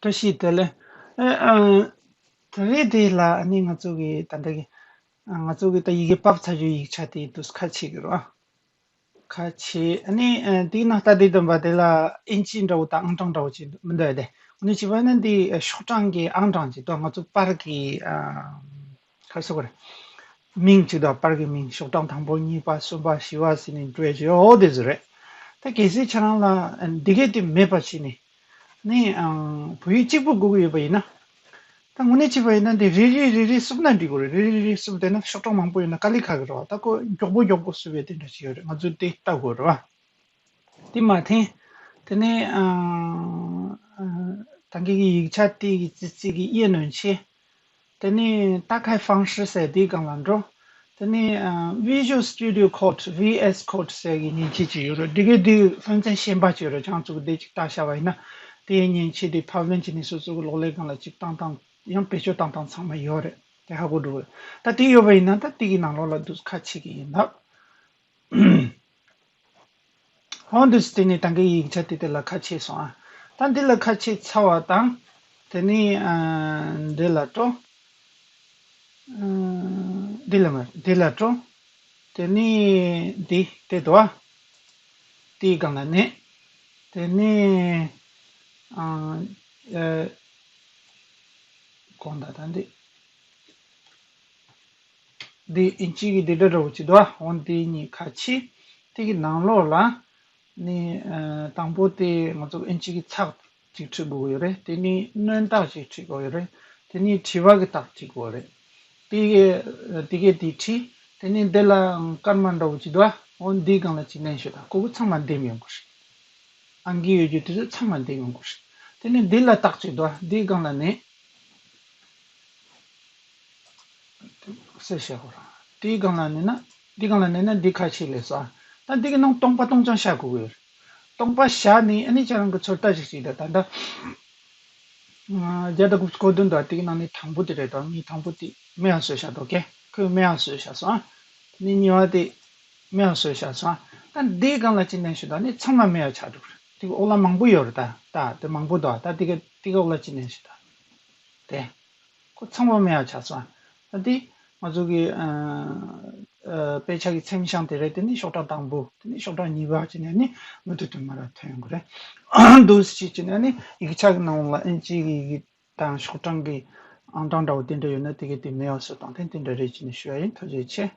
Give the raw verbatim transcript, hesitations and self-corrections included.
བཀྲ་ཤིས་བདེ་ལེགས། ཨ་ཨ། ད་རེས་དེ་ལ་ཨ་ནི་ང་ཚོ་གི་ད་ལྟ་གི་ང་ཚོ་གི་ད་ཡི་གེ་ཕབ་ཚར་རྒྱུ་ཡིག་ཆ་དེ་དུས་ཁ་ཕྱེ་གི་རོ། ཁ་ཕྱེ་ཨ་ནི་ཨ་དེའི་ནང་ལྟ་དེ་བསྡོམས་པ་དེ་ལ་ཨིན་ཅི་འདྲ་བོ་དང་ཨང་གྲངས་འདྲ་བོ་ཅིག་མི་འདུག་ཨ། དེ་ཨ་ནི་བྱས་པ་ན་འདི་ཤོག་གྲངས་ཀྱི་ཨང་གྲངས་ཅིག་ཏོ། ང་ཚོ་པར་གི་ཨ་ག་རེ་ཟེར་དགོས་རེད། མིང་ཅིག་དང་པར་གྱི་མིང་། ཤོག་གྲངས་དང་པོ་གཉིས་པ་གསུམ་པ་བཞི་པ་ཟེར་ནས་འགྲོ་ཡ་ཅིག་ཡོད། དེ་ཚོ་རེད། ད་གལ་སྲིད་ཁྱེད་རང་ལ་འདི་གས་དེ་མེད་པ་བྱས་ནས་ནི་ཨང་བོད་ཡིག་གཅིག་པུ་དགོས་ཀྱི་ཡོད་པ་ཡིན་ན། ད་དངོས་གནས་བྱས་པ་ཡིན་ན་འདི་རེ་རེ་རེ་རེ་བསུབ་ན་འགྲིག་གི་རེད། རེ་རེ་རེ་བསུབ་བསྡད་ན་ཤོག་གྲངས་མང་པོ་ཡོད་ན་དཀའ་ལས་ཁག་གི་རེད་བ། ད་ཁོ་མགྱོགས་པོ་མགྱོགས་པོ་བསུབ་ཡ་དེ་འདྲ་ཞིག་ཡོད་རེད། ང་ཚོས་དེ་ལྟ་དགོས་རེད་བ། དེ་མ་ཐེན། དེ་ནས་ཨང་ཨང་ད་གིན་གྱི་ཡིག་ཆ་དེ་གི་ཙི་ཙི་གི་གཡས་གནོན་ཆེ། དེ་ནས་ད་ཁའི་ཧྥང་ཧྲི་ཟེར་དེའི་སྒང་ལ་འགྲོ། དེ་ནས་ཨ་Visual Studio Code V S Code ཟེར་གྱི་མཉེན་ཆས་ཅིག་ཡོད་རེད། འདི་གའི་འདི་ཧྥོན་ཚན་གཞན་པ་ཅིག་ཡོད་རེད། ཁྱང་ཚུགས་འདི་ཅིག་ལྟ་བྱ་བ་ཡིན་ན་དེའི་མཉེན་ཆས་དེ་ཕབ་ལེན་བྱས་ནས་སོ་སོ་གི་གློག་ཀླད་སྒང་ལ་ཅིག་བཏང་སྟངས་ཡང་བེད་སྤྱོད་བཏང་སྟངས་ཚང་མ་ཡོད་རེད། དེ་ཧ་གོ་འགྲོ་གི་རེད། ད་དེ་ཡོད་པ་ཡིན་ན་ད་དེ་གི་ནང་ལོགས་ལ་འདུག་ཁ་ཕྱེ་གི་ཡིན་ད། འོ་འདུག་སེ་དེ་ནས་ད་གིན་ཡིག་ཆ་དེ་དེ་ལ་ཁ་ཕྱེ་སོང་ཨ། ད་འདི་ལ་ཁ་ཕྱེ་ཚར་བ་དང་། དེ་ནས་ཨ་འདི་ལ་འགྲོ། ཨ་འདི་ལ་མ་འདི་ལ་འགྲོ། དེ་ནས་འདི་དེ་འདུག་ཨ། དེའི་སྒང་ལ་ནས། དེ་ནས་ཨ་ཨ་གོང་ད་ད་འདི། འདི་ཨིན་ཅི་གི་འདི་འདྲ་འདྲ་བོ་ཅིག་འདུག་ཨ། འོ་འདི་གཉིས་ཁ་ཕྱེ། དེ་གི་ནང་ལོགས་ལ་ནི་ཨ་དང་པོ་དེ་ང་ཚོ་ཨིན་ཅི་གི་ཚེག་ཅིག་བྲིས་དགོས་ཀྱི་ཡོད་རེད། དེ་ནི་སྣོན་རྟགས་ཅིག་བྲིས་དགོས་ཡོད་རེད། དེ་ནི་དྲི་བ་གི་རྟགས་བྲིས་དགོས་རེད། དེ་གི་དེ་གི་དེ་བྲིས། དེ་ནི་འདི་ལ་སྐར་མ་འདྲ་བོ་ཅིག་འདུག་ཨ། འོ་འདིའི་སྒང་ལ་ཅིག་ལེན་ཤོག་དང་། ཁོ་བོ་ཚང་མ་འདེམས་ཡོང་དགོས་རེད། ཨང་ཀི་ཡོད་རྒྱུ་དེ་ཚོ་ཚང་མ་འདེམས་ཡོང་དགོས་རེད། དེ་ནི་འདི་ལ་རྟགས་ཅིག་འདུག་ཨ། འདིའི་སྒང་ལ་ནི། གསལ་བཤད་ཧོ་རང་། དེའི་སྒང་ལ་ནི་ན། འདི་སྒང་ལ་ནི་ན་འདི་ཁ་ཕྱེ་ལས་སོ། ད་འདི་གི་ནང་སྟོང་པ་སྟོང་རྐྱང་བཞག་དགོས་ཀྱི་ཡོད། སྟོང་པ་བཞག་ནི་ཨ་ནི་ཁྱེད་རང་གི་ཚོད་ལྟ་ཞིག་བྱེད་ད། ད་ལྟ་བརྒྱ་དང་དགུ་བཅུ་གོ་བདུན་དང་དེ་གི་ནང་ནས་དང་པོ་དེ་རེད་དོ། ངས་དང་པོ་དེ་མེད་པ་བཟོས་བཞག་དོ། ཀེ་ཁོས་མེད་པ་བཟོས་བཞག་སོང་ཨ། ནི་གཉིས་པ་དེ་མེད་པ་བཟོས་བཞག་སོང་ཨ། ད་འདིའི་སྒང་ལ་ཅི་ནས་ཞུ་ད་ནི་ཚང་མ་མེད་པ་ཆགས་འགྲོ་གི་རེད། དེ་གི་འོག་ལ་མང་པོ་ཡོད་རེད། ད་ད་དེ་མང་པོ་འདུག་ད་དེ་གི་དེ་གི་འོག་ལ་ཅི་ནས་ཞུ་ད་དེ། ཁོ་ཚང་མ་མེད་པ་ཆགས་སོང་། ད་འདི་ང་ཚོ་གི་ཨ་ཨ་དཔེ་ཆ་གི་མཚན་བྱང་དེ་རེད། དེ་ནི་ཤོག་གྲངས་དང་པོ། དེ་ནི་ཤོག་གྲངས་གཉིས་པ་ཅི་ནས་ནི་མུ་མཐུད་དུ་མར་ཐོན་ཡོང་གི་རེད། འདུག་སེ་ཅི་ནས་ནི་ཡིག་ཆ་གི་ནང་ལ་ཨིན་ཅི་གི་ཡི་གེ་དང་ཤོག་གྲངས་ཀྱི་ཨང་གྲངས་འདྲ་བོ་དེ་འདྲ་ཡོད་ན་དེ་གི་དེ་མེད་པ་བཟོ་དང་དེ་དེ་འདྲ་རེད་ཅི་ནས་ཞུ་ཡ་ཡིན། ཐུགས་རྗེ་ཆེ།